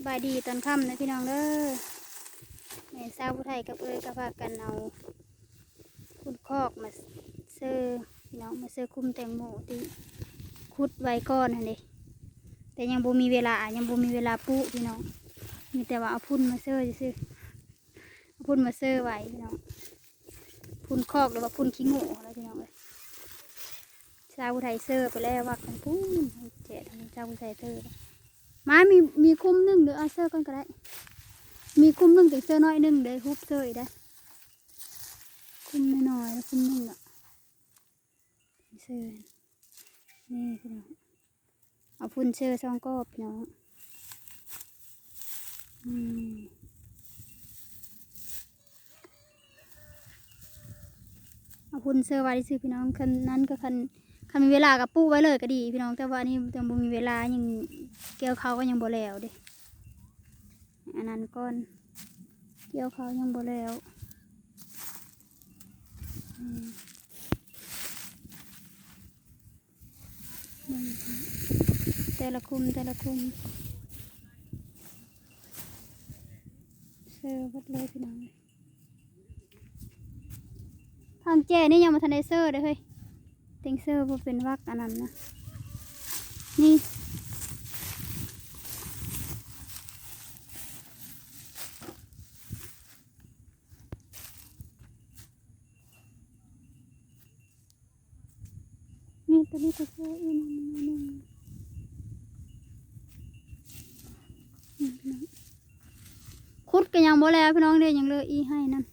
ບາຍດີຕອນຄ່ຳເດີພີ່ນ້ອງເດີ. ແມ່ສາວຜູ້ໄທກັບເອື້ອຍກໍພາກັນເອົາຝຸ່ນຄອກມາເຊີພີ່ນ້ອງ, ມາເຊີຄຸມແຕງໂມທີ່ຂຸດໄວ້ກ່ອນຫັ້ນເດ, ແຕ່ຍັງບໍ່ມີເວລາ, ຍັງບໍ່ມີເວລາປູກພີ່ນ້ອງ, ມີແຕ່ວ່າເອົາຝຸ່ນມາເຊີຊື່ໆ. ເອົາຝຸ່ນມາເຊີໄວ້ພີ່ນ້ອງ, ຝຸ່ນຄອກ ຫຼືວ່າຝຸ່ນຂີ້ງູຫັ້ນແຫຼະພີ່ນ້ອງເອີຍ. ຊາວຜູ້ໄທເຊີໄປແລ້ວ ວັກທາງພຸ້ນ ແຈະທາງຊາວຜູ້ໄທເຊີ. ມາ ມີ ມີຄຸມໜຶ່ງເດີ, ເອົາເຊີກ່ອນກໍໄດ້. ມີຄຸມໜຶ່ງ ຈັ່ງເຊີໜ້ອຍໜຶ່ງເດີ, ຮຸບເຊີອີກໄດ໋. ຄຸມນ້ອຍໆ ແລ້ວຄຸມໜຶ່ງລະ. ເຊີ ນີ້ພີ່ນ້ອງ, ເອົາຝຸ່ນເຊີສອງກອບພີ່ນ້ອງ. ອືມ ເອົາຝຸ່ນເຊີໄວ້ຊື່ພີ່ນ້ອງ. ຄັນນັ້ນກໍ ຄັນ ຄັນມີເວລາກໍປູກໄວ້ເລີຍກໍດີພີ່ນ້ອງ, ແຕ່ວ່າອັນນີ້ຍັງບໍ່ມີເວລາ, ຍັງກ່ຽວເຂົ້າກໍຍັງບໍ່ແລ້ວເດ້. ອັນນັ້ນກ່ອນ, ກ່ຽວເຂົ້າຍັງບໍ່ແລ້ວ. ອືມ ເບິ່ງ ແຕ່ລະຄຸ້ມ ແຕ່ລະຄຸ້ມ ເຊີເບິດເລີຍພີ່ນ້ອງ. ທາງແຈນີ້ຍັງບໍ່ທັນໄດ້ເຊີເດ້ເຮີ້ຍ, ເຕັງເຊີບໍ່ເປັນວັກອັນນັ້ນນະ. ນີ້ ນີ້ ຕົວນີ້ກໍເຊີອີກໜ້ອຍໜຶ່ງ. ອືມ ຂຸດກໍຍັງບໍ່ແລ້ວພີ່ນ້ອງເດ້, ຍັງເຫຼືອອີກໄຮ່ນັ້ນ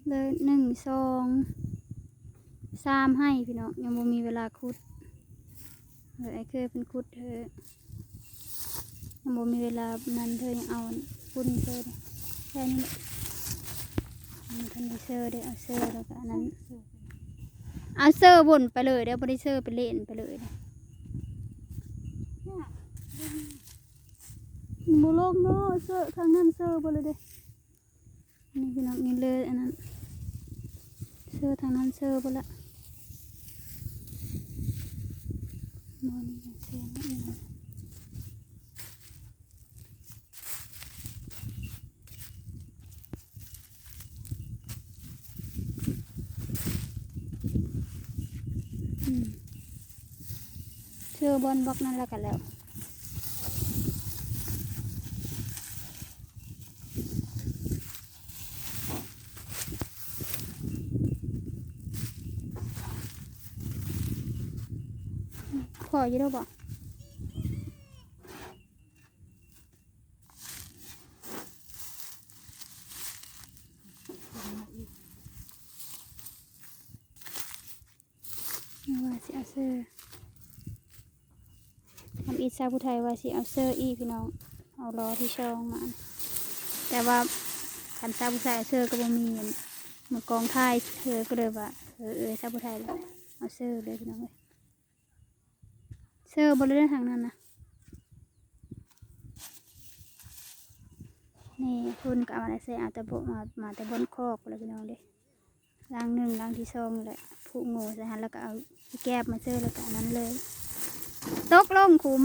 ເລີຍ ໜຶ່ງ ສອງ ສາມໄຮ່ພີ່ນ້ອງ, ຍັງບໍ່ມີເວລາຂຸດ. ເອີ ອ້າຍເຄີຍເພິ່ນຂຸດເທີ ຍັງບໍ່ມີເວລານັ້ນເທີ, ຍັງເອົາຝຸ່ນເທີ ແຄ່ນີ້ແຫຼະ. ມັນທັນໄດ້ເຊີເດ້, ເອົາເຊີແລ້ວກໍອັນນັ້ນ, ເອົາເຊີວົນໄປເລີຍເດ້, ບໍ່ໄດ້ເຊີໄປເລ່ນໄປເລີຍເດ້. ບໍ່ລົງເນາະ, ເຊີທາງນັ້ນເຊີເບິດເລີຍເດ້. ນີ້ພີ່ນ້ອງ, ນີ້ເລີຍອັນນັ້ນ, ເຊີທາງນັ້ນເຊີເບິດລະ. ບໍ່ ນີ້ເຊີ ອືມ ເຊີບ່ອນບັກນັ້ນລະກະແລ້ວ. ພໍຢູ່ແລ້ວບໍ່? ວ່າຊິເອົາເຊີ. ທຳອິດຊາວຜູ້ໄທວ່າຊິເອົາເຊີອີກພີ່ນ້ອງ, ເອົາລໍ້ທີສອງມາ. ແຕ່ວ່າຄັນຊາວຜູ້ຊາຍເຊີກໍບໍ່ມີ ມັນກອງທ້າຍເຊີ ກໍເລີຍວ່າ ເອີ ເອີ ຊາວຜູ້ໄທເອົາເຊີເລີຍພີ່ນ້ອງເອີຍ. ເຊີບໍ່ໄດ້ທາງນັ້ນນະ. ນີ້ ເພິ່ນກໍເອົາມາແລ້ວ ເຊີເອົາແຕ່ບໍ່ ມາ ມາແຕ່ບ່ອນຄອກພຸ້ນລະພີ່ນ້ອງເດ້. ຫຼັງໜຶ່ງ ຫຼັງທີສອງແຫຼະ ຜູກໂງ່ໃສ່ຫັ້ນ ແລ້ວກໍເອົາຂີ້ແກບມາເຊີ ແລ້ວກໍອັນນັ້ນເລີຍ ຕົກລົງຂຸມ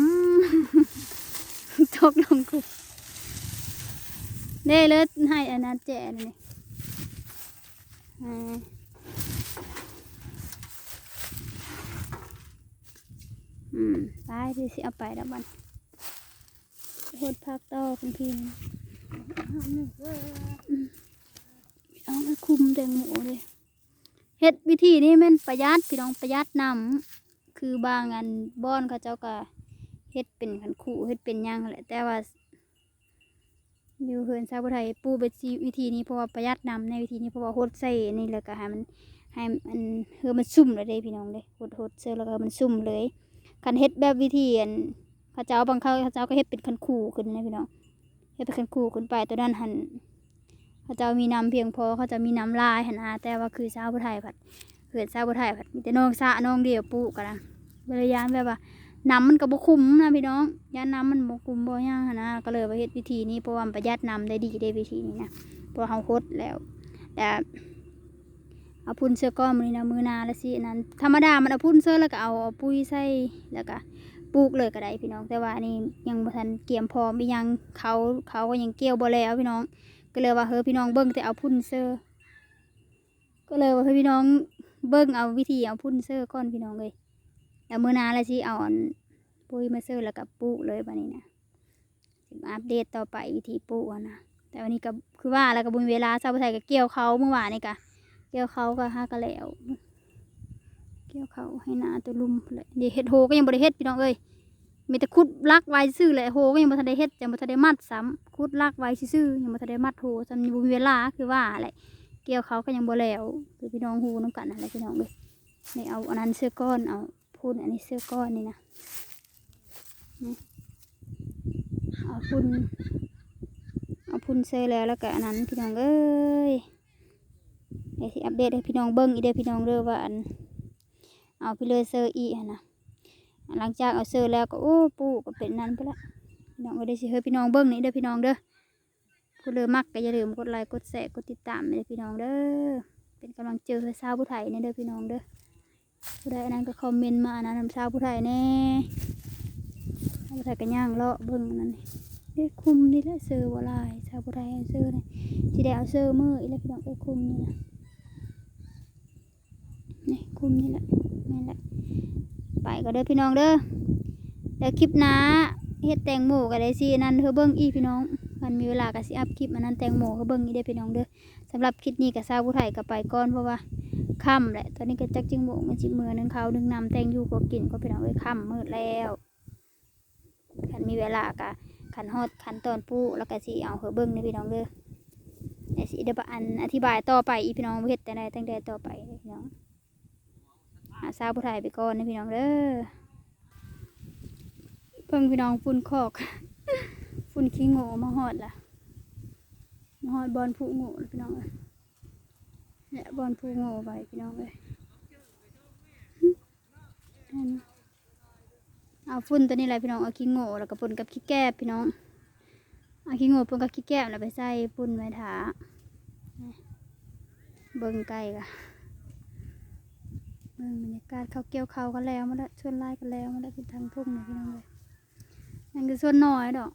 ຕົກລົງຂຸມ. ເດ້ ເລີຍໃຫ້ອັນນັ້ນແຈະນີ້ ອ່າ ອືມ ໄປ ຊິເອົາໄປແລ້ວບັດ ຫົດຜັກຕໍ່ເພິ່ນພີ້ ອືມ ເອົາໄປຄຸມແຕງໂມເດ້. ເຮັດວິທີນີ້ແມ່ນປະຢັດພີ່ນ້ອງ ປະຢັດນ້ຳ ຄືບາງອັນບ່ອນເຂົາເຈົ້າກໍເຮັດເປັນຄັນຄູ ເຮັດເປັນຫຍັງຫັ້ນແຫຼະ ແຕ່ວ່າຢູ່ເຮືອນຊາວຜູ້ໄທປູແບບວິທີນີ້ ເພາະວ່າປະຢັດນ້ຳໃນວິທີນີ້ ເພາະວ່າຫົດໃສ່ນີ້ແລ້ວກໍໃຫ້ມັນ ໃຫ້ມັນ ເຮືອມັນຊຸ່ມແລ້ວເດ້ພີ່ນ້ອງເດ້ ຫົດ ຫົດໃສ່ແລ້ວກໍໃຫ້ມັນຊຸ່ມເລີຍ. ຄັນເຮັດແບບວິທີອັນ ເຂົາເຈົ້າ ບາງເຂົາ ເຂົາເຈົ້າກໍເຮັດເປັນຄັນຄູຂຶ້ນນະພີ່ນ້ອງ ເຮັດເປັນຄັນຄູຂຶ້ນໄປ ໂຕນັ້ນຫັ້ນ ເຂົາເຈົ້າມີນ້ຳພຽງພໍ ເຂົາເຈົ້າມີນ້ຳຫຼາຍຫັ້ນນະ ແຕ່ວ່າຄືຊາວຜູ້ໄທພັດ ເຮືອນຊາວຜູ້ໄທພັດມີແຕ່ໜອງສະໜອງດຽວປູກຫັ້ນນະ ກໍເລີຍຢ້ານແບບວ່ານ້ຳມັນກໍບໍ່ຂຸມນະພີ່ນ້ອງ ຢ້ານນ້ຳມັນບໍ່ຂຸມບໍ່ຫຍັງຫັ້ນນະ ກໍເລີຍວ່າເຮັດວິທີນີ້ ເພາະວ່າມັນປະຢັດນ້ຳໄດ້ດີເດ້ວິທີນີ້ນະ ເພາະວ່າເຮົາຫົດແລ້ວ ແລ້ວ ເອົາຝຸ່ນເຊີກ່ອນມື້ນີ້ນະ ມື້ໜ້າລະຊິອັນນັ້ນ ທຳມະດາມັນເອົາຝຸ່ນເຊີແລ້ວກໍເອົາ ເອົາປຸ໋ຍໃສ່ ແລ້ວກໍ ປູກເລີຍກໍໄດ້ພີ່ນ້ອງ. ແຕ່ວ່າອັນນີ້ຍັງບໍ່ທັນກຽມພ້ອມອີ່ຫຍັງ ເຂົາ ເຂົາກໍຍັງກ່ຽວບໍ່ແລ້ວພີ່ນ້ອງ. ກໍເລີຍວ່າໃຫ້ພີ່ນ້ອງເບິ່ງແຕ່ເອົາພຸ້ນເຊີ ກໍເລີຍວ່າໃຫ້ພີ່ນ້ອງເບິ່ງເອົາວິທີເອົາພຸ້ນເຊີກ່ອນພີ່ນ້ອງເອີຍ. ແລ້ວມື້ໜ້າລະຊິເອົາອັນປຸ໋ຍມາເຊີ ແລ້ວກໍປູກເລີຍບາດນີ້ນະ. ຊິມາອັບເດດຕໍ່ໄປວິທີປູກຫັ້ນນະ. ແຕ່ວັນນີ້ກໍຄືວ່າແຫຼະ ກໍບໍ່ມີເວລາ. ຊາວຜູ້ໄທກໍກ່ຽວເຂົ້າ ມື້ວານນີ້ກໍກ່ຽວເຂົ້າກໍຫາກໍແລ້ວ ກ່ຽວເຂົ້າໄຮ່ນາຕົວລຸ່ມພຸ້ນແຫຼະ. ນີ້ເຮັດໂຮກໍຍັງບໍ່ໄດ້ເຮັດພີ່ນ້ອງເອີຍ ມີແຕ່ຂຸດຫຼັກໄວ້ຊື່ໆແຫຼະ. ໂຮກໍຍັງບໍ່ທັນໄດ້ເຮັດ ຍັງບໍ່ທັນໄດ້ມັດຊ້ຳ ຂຸດຫຼັກໄວ້ຊື່ໆ ຍັງບໍ່ທັນໄດ້ມັດໂຮຊ້ຳ ຍັງບໍ່ມີເວລາ. ຄືວ່າແຫຼະ ກ່ຽວເຂົ້າກໍຍັງບໍ່ແລ້ວ ຄືພີ່ນ້ອງຮູ້ນຳກັນຫັ້ນແຫຼະພີ່ນ້ອງເອີຍ. ນີ້ເອົາອັນນັ້ນເຊີກ່ອນ ເອົາພຸ້ນອັນນີ້ເຊີກ່ອນນີ້ນະ. ນີ້ ເອົາພຸ້ນ ເອົາພຸ້ນເຊີແລ້ວ ແລ້ວກະອັນນັ້ນພີ່ນ້ອງເອີຍ. ດຽວຊິອັບເດດໃຫ້ພີ່ນ້ອງເບິ່ງອີກເດີພີ່ນ້ອງເດີ ວ່າອັນ ເອົາໄປເລີຍເຊີອີກຫັ້ນນະ. ຫຼັງຈາກເອົາເຊີແລ້ວກໍ ໂອ້ ປູກກໍເປັນນັ້ນພຸ້ນລະພີ່ນ້ອງເອີຍ. ດຽວຊິໃຫ້ພີ່ນ້ອງເບິ່ງນີ້ເດີພີ່ນ້ອງເດີ. ຜູ້ໃດມັກກໍຢ່າລືມກົດໄລ ກົດແຊ ກົດຕິດຕາມເດີພີ່ນ້ອງເດີ ເປັນກຳລັງໃຈໃຫ້ຊາວຜູ້ໄທແດ່ເດີພີ່ນ້ອງເດີ. ຜູ້ໃດອັນນັ້ນກໍຄອມເມັນມາອັນນັ້ນນຳຊາວຜູ້ໄທແດ່. ຊາວຜູ້ໄທກໍຍ່າງເລາະເບິ່ງອັນນັ້ນ ເອີ ຄຸ້ມນີ້ແຫຼະ ເຊີບໍ່ຫຼາຍ ຊາວຜູ້ໄທເຊີນະ. ຊິໄດ້ເອົາເຊີມື້ອີກແລ້ວພີ່ນ້ອງເອີຍ ຄຸ້ມນີ້ນະ. ນີ້ຄຸ້ມນີ້ແຫຼະ ແມ່ນແຫຼະ. ໄປກໍເດີພີ່ນ້ອງເດີ ແລ້ວຄລິບໜ້າເຮັດແຕງໂມກໍໄດ້ຊິອັນນັ້ນໃຫ້ເບິ່ງອີກພີ່ນ້ອງ. ຄັນມີເວລາກໍຊິອັບຄລິບອັນນັ້ນແຕງໂມໃຫ້ເບິ່ງອີກເດີພີ່ນ້ອງເດີ. ສຳລັບຄລິບນີ້ກໍຊາວຜູ້ໄທກໍໄປກ່ອນ ເພາະວ່າຄ່ຳແຫຼະ. ຕອນນີ້ກໍຈັກຈັກໂມງ ຊິເມືອໜຶ້ງເຂົ້າໜຶ້ງນ້ຳ ແຕ່ງຢູ່ກໍກິນກໍພີ່ນ້ອງເອີຍ ຄ່ຳມືດແລ້ວ. ຄັນມີເວລາກະ ຄັນຮອດຂັ້ນຕອນປູກແລ້ວກະຊິເອົາໃຫ້ເບິ່ງເດີພີ່ນ້ອງເດີ. ແລ້ວຊິໄດ້ ອັນ ອະທິບາຍຕໍ່ໄປອີກພີ່ນ້ອງ ວ່າເຮັດຈັ່ງໃດຈັ່ງໃດຕໍ່ໄປເດີພີ່ນ້ອງ. ຫາຊາວຜູ້ໄທໄປກ່ອນເດີພີ່ນ້ອງເດີ. ເບິ່ງພີ່ນ້ອງ ຝຸ່ນຄອກ ຝຸ່ນຂີ້ໂງ່ມາຮອດລະ ມາຮອດບ່ອນຜູກໂງ່ລະພີ່ນ້ອງເອີຍ. ແລະບ່ອນຜູກໂງ່ໄວ້ພີ່ນ້ອງເອີຍ. ເອົາຝຸ່ນຕົວນີ້ແຫຼະພີ່ນ້ອງ ເອົາຂີ້ໂງ່ແລ້ວກໍປົນກັບຂີ້ແກບພີ່ນ້ອງ. ເອົາຂີ້ໂງ່ປົນກັບຂີ້ແກບແລ້ວໄປໃສ່ປຸ້ນໄວ້ຖ້າ. ເບິ່ງໃກ້ກະ ເບິ່ງບັນຍາກາດເຂົາກ່ຽວເຂົ້າກັນແລ້ວໝົດແລ້ວ ສ່ວນຫຼາຍກໍແລ້ວໝົດແລ້ວ ເປັນທາງທົ່ງນີ້ພີ່ນ້ອງເອີຍ. ຍັງແຕ່ສ່ວນໜ້ອຍດອກ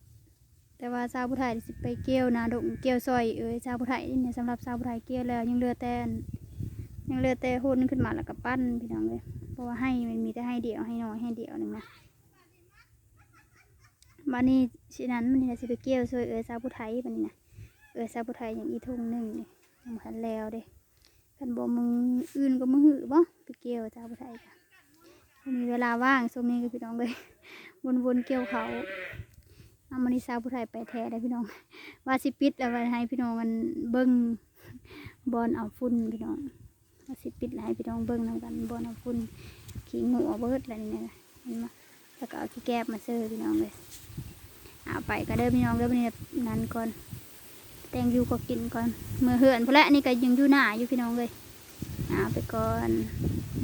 ແຕ່ວ່າຊາວຜູ້ໄທຊິໄປກ່ຽວນາດົງ ກ່ຽວຊ່ອຍເອື້ອຍຊາວຜູ້ໄທນີ້. ສຳລັບຊາວຜູ້ໄທກ່ຽວແລ້ວ ຍັງເຫຼືອແຕ່ ຍັງເຫຼືອແຕ່ໂຫນຂຶ້ນມາແລ້ວກໍປັ່ນພີ່ນ້ອງເອີຍ. ເພາະວ່າໄຮ່ມັນມີແຕ່ໄຮ່ດຽວ ໄຮ່ນ້ອຍໄຮ່ດຽວໜຶ່ງນະ. ບາດນີ້ຊິນັ້ນ ບາດນີ້ຊິໄປກ່ຽວຊ່ອຍເອື້ອຍຊາວຜູ້ໄທບາດນີ້ນະ. ເອື້ອຍຊາວຜູ້ໄທຍັງອີກທົ່ງໜຶ່ງນີ້ ຍັງບໍ່ທັນແລ້ວເດ້. ຄັນບໍ່ມື້ອື່ນກໍມື້ຮືບໍ ໄປກ່ຽວຊາວຜູ້ໄທກະ ບໍ່ມີເວລາວ່າງຊ່ວງນີ້ກໍພີ່ນ້ອງເອີຍ ວົນໆກ່ຽວເຂົ້າ. ເອົາ ມື້ນີ້ຊາວຜູ້ໄທໄປແທ້ເດ້ພີ່ນ້ອງ. ວ່າຊິປິດເອົາໄວ້ໃຫ້ພີ່ນ້ອງອັນເບິ່ງບ່ອນເອົາຝຸ່ນພີ່ນ້ອງ ວ່າຊິປິດໃຫ້ພີ່ນ້ອງເບິ່ງນຳກັນ ບ່ອນເອົາຝຸ່ນ ຂີ້ງູເອົາເບິດແລ້ວນີ້ນະ ເຫັນບໍ່? ແລ້ວກໍເອົາຂີ້ແກບມາເຊີພີ່ນ້ອງເອີຍ. ເອົາ ໄປກ່ອນເດີພີ່ນ້ອງເດີ ມື້ນີ້ນັ້ນກ່ອນ ແຕ່ງຢູ່ກໍກິນກ່ອນ ເມືອເຮືອນພຸ້ນແຫຼະ. ນີ້ກໍຍັງຢູ່ໜ້າຢູ່ພີ່ນ້ອງເອີຍ. ເອົາ ໄປກ່ອນ